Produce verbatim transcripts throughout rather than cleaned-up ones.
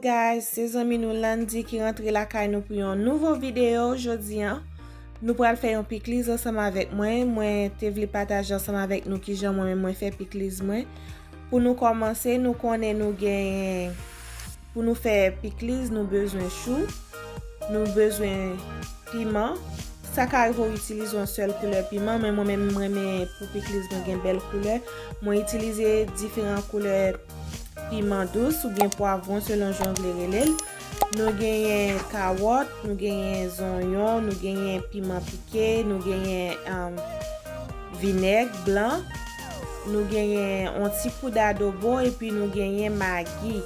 Guys, se zanmi nou Landy ki rantre lakay nou pou yon nouvo videyo. Jodi a, nou pral fè yon pikliz ansanm avèk mwen. Mwen te vle pataje ansanm avèk nou kijan mwen menm mwen fè pikliz mwen. Pou nou kòmanse, nou konnen nou genyen, pou nou fè pikliz, nou bezwen chou, nou bezwen piman. Sa ka rive w itilize yon sèl koulè piman, men mwen menm, mwen renmen pou pikliz mwen gen bèl koulè. Mwen itilize diferan koulè piman dous oubyen pwavwon selon jan w vle rele l. Nou genyen kawòt, nou genyen zonyon, nou genyen piman pike, nou genyen, um, vinèg blan, nou genyen yon ti poud adobo, epi nou genyen magi.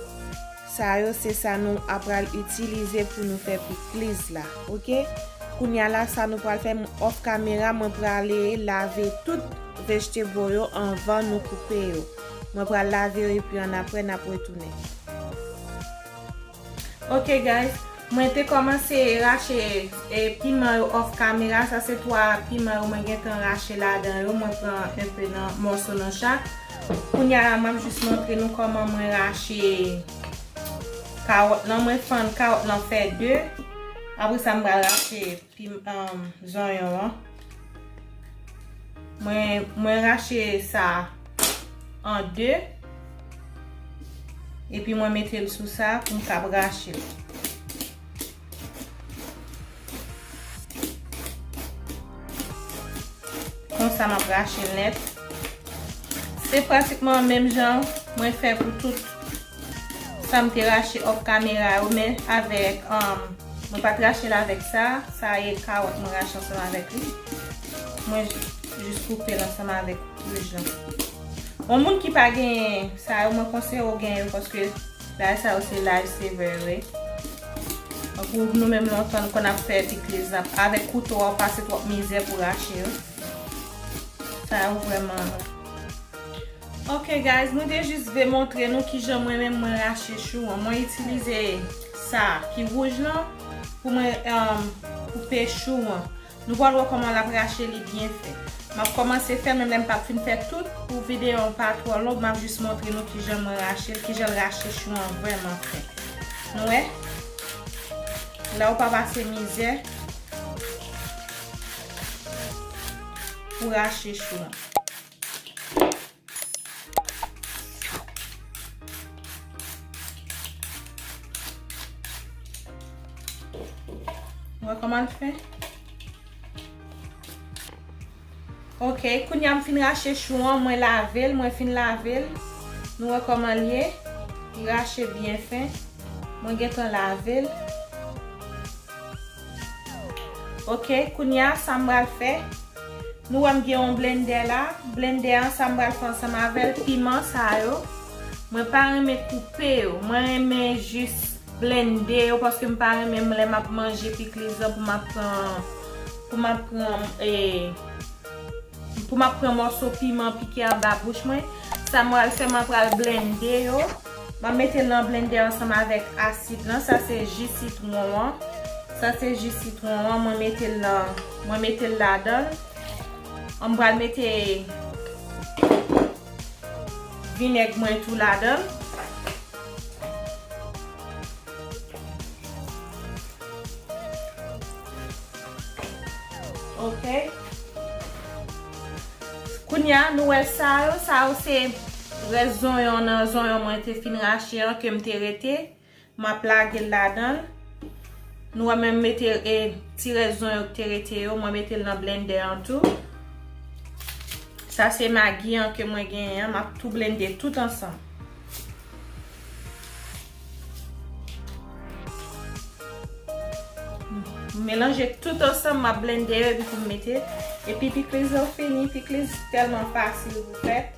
Sa yo se sa nou ap pral itilize pou nou fè pikliz la, oke? Kounye a la, sa nou pral fè, m off camera, mwen prale lave tout vegetable yo anvan nou koupe yo. Mwen pral lave yo epi annapre n ap retounen. Ok guys, mwen te kòmanse rache, e, piman yo off camera. Sa se twa piman yo mwen gentan rache ladan yo. Mwen pran enpe nan mòso nan chak. Kounye a la, m ap jis montre nou kòman mwen rache kawòt lan. Mwen fann kawòt lan fè de. Apre sa, m pral rache pim-, um, zonyon an. Mwen, mwen rache sa an de. Epi mwen mete l sou sa pou m kab rache l. Konsa m ap rache l nèt. Se pratikman menm jan mwen fè pou tout sa m te rache off camera yo, men avèk, um, mwen pa t rache l avèk sa. Sa e kawòt mwen rache ansanm avèk li. Mwen jis koupe l ansanm avèk wouj lan. Yon moun ki pa gen sa yo, mwen konseye w gen yo, paske bagay sa yo se life saver yo ye. Tankou nou menm lontan, nou konn ap fè pikliz la avèk kouto a, ou pase twòp mizè pou rache yo. Sa yo vrèman. Ok guys, mwen te jis vle montre nou kijan mwen menm mwen rache chou an. Mwen itilize sa ki wouj lan pou mwen, um, koupe chou an. Nou pral wè kòman l ap rache li byen fè. M ap kòmanse fè, menm lè m p ap fin fè tout pou videyo an pa twò long, m ap jis montre nou kijan mwen rache l, kijan l rache chou an vrèman fè. Nou wè? La ou pa pase mizè pou rache chou an. Wè kòman l fè? Ok, kounye a m fin rache chou an, mwen lave l, mwen fin lave l. Nou wè kòman l ye? Li rache byen fen. Mwen gentan lave l. Ok, kounye a, sa m pral fè? Nou wè m gen yon blendè la. Blendè an, sa m pral fè ansanm avè l, piman sa yo. Mwen pa renmen koupe yo. Mwen renmen jis blende yo, paske m pa renmen lè m ap manje pikliz lan pou m ap pran, pou m ap pran, e, pou m ap pran mòso piman pike anba bouch mwen. Sa m pral fè, mwen pral blende yo. M ap mete l nan blendè ansanm avèk asid lan. Sa se ji sitwon an. Sa se ji sitwon an. Mwen mete l nan, mwen mete l ladan l. Mwen pral mete vinèg mwen tou ladan l. Ok. Kounye a, nou wè sa yo. Sa yo se rès zonyon nan zonyon mwen te fin rache an ke m te rete. M ap lage l ladan l. Nou wè mwen mete, e, ti rès zonyon ki te rete yo, mwen mete l nan blendè an tou. Sa se magi an ke mwen genyen an, m ap tou blende tout ansanm. M melanje tout ansanm, m ap blende yo epi pou m mete. Epi pikliz yo fini, pikliz tèlman fasil pou fèt.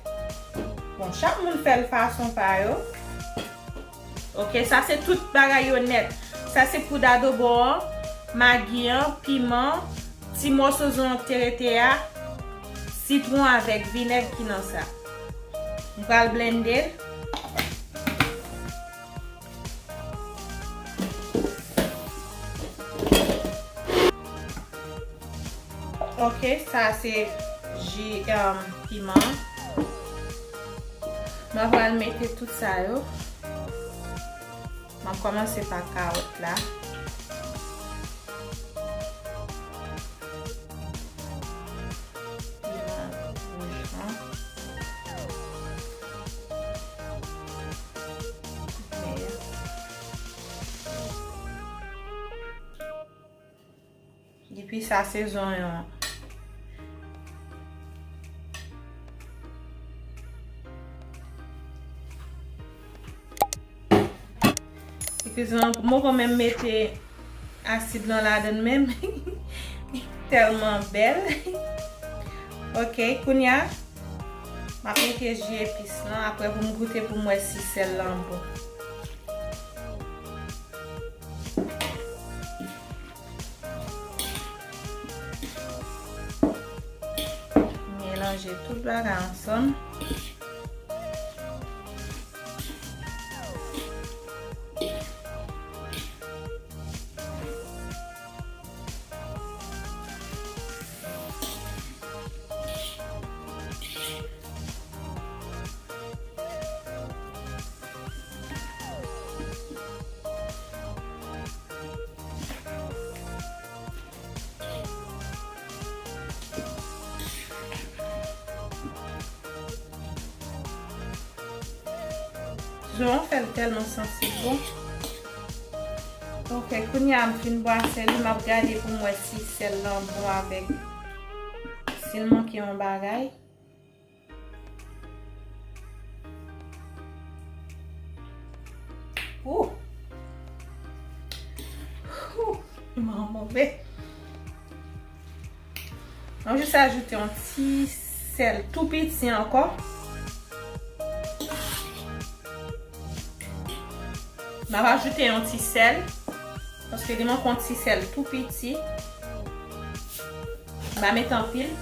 Bon, chak moun fè l fason pa yo. Ok, sa se tout bagay yo nèt. Sa se poud adobo an, magi an, piman, ti mòso zonyon ki te rete a, sitwon avèk vinèg ki nan sa. M pral blende l. Ok, sa se ji, um, piman. Mwen pral mete tout sa yo. M M ap kòmanse pa kawòt la. Piman wouj lan. Epi sa se zonyon an. Eskize m, m poko menm mete asid lan ladann menm. Tèlman bèl. Ok, kounya, m ap mete ji epis lan, apre pou m goute pou m wè si sèl lan bon. Melanje tout bagay ansanm. Zonyon fè l tèlman santi bon. Ok, kounya m fin bwase li, m ap gade pou m wè si sèl lan bon avèk, si l manke yon bagay. Ou! Ou! Piman an move. Mwen jis ajoute yon ti sèl tou piti ankò. M ap ajoute yon ti sèl, paske li manke yon ti sèl tou piti. M pa met anpil.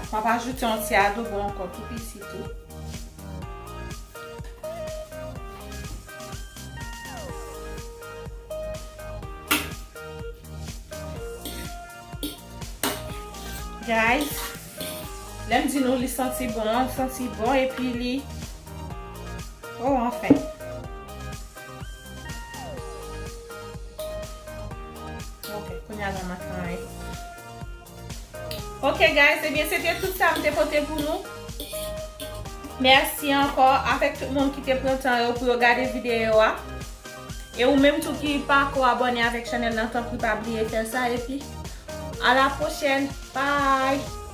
M ap ajoute yon ti adobo ankò tou piti tou. Guys, lè m di nou li santi bon, santi bon, epi li, oh, anfen. Ok, kounya la m ap fè. Ok, guys, ebyen, se te tout sa m te pote pou nou. Mèsi ankò avèk tout moun ki te pran tan yo pou yo gade videyo a. E ou menm tou ki pako abòne avèk chanèl lan, tanpri pa bliye fè sa. Epi, a la pwochèn. Bye!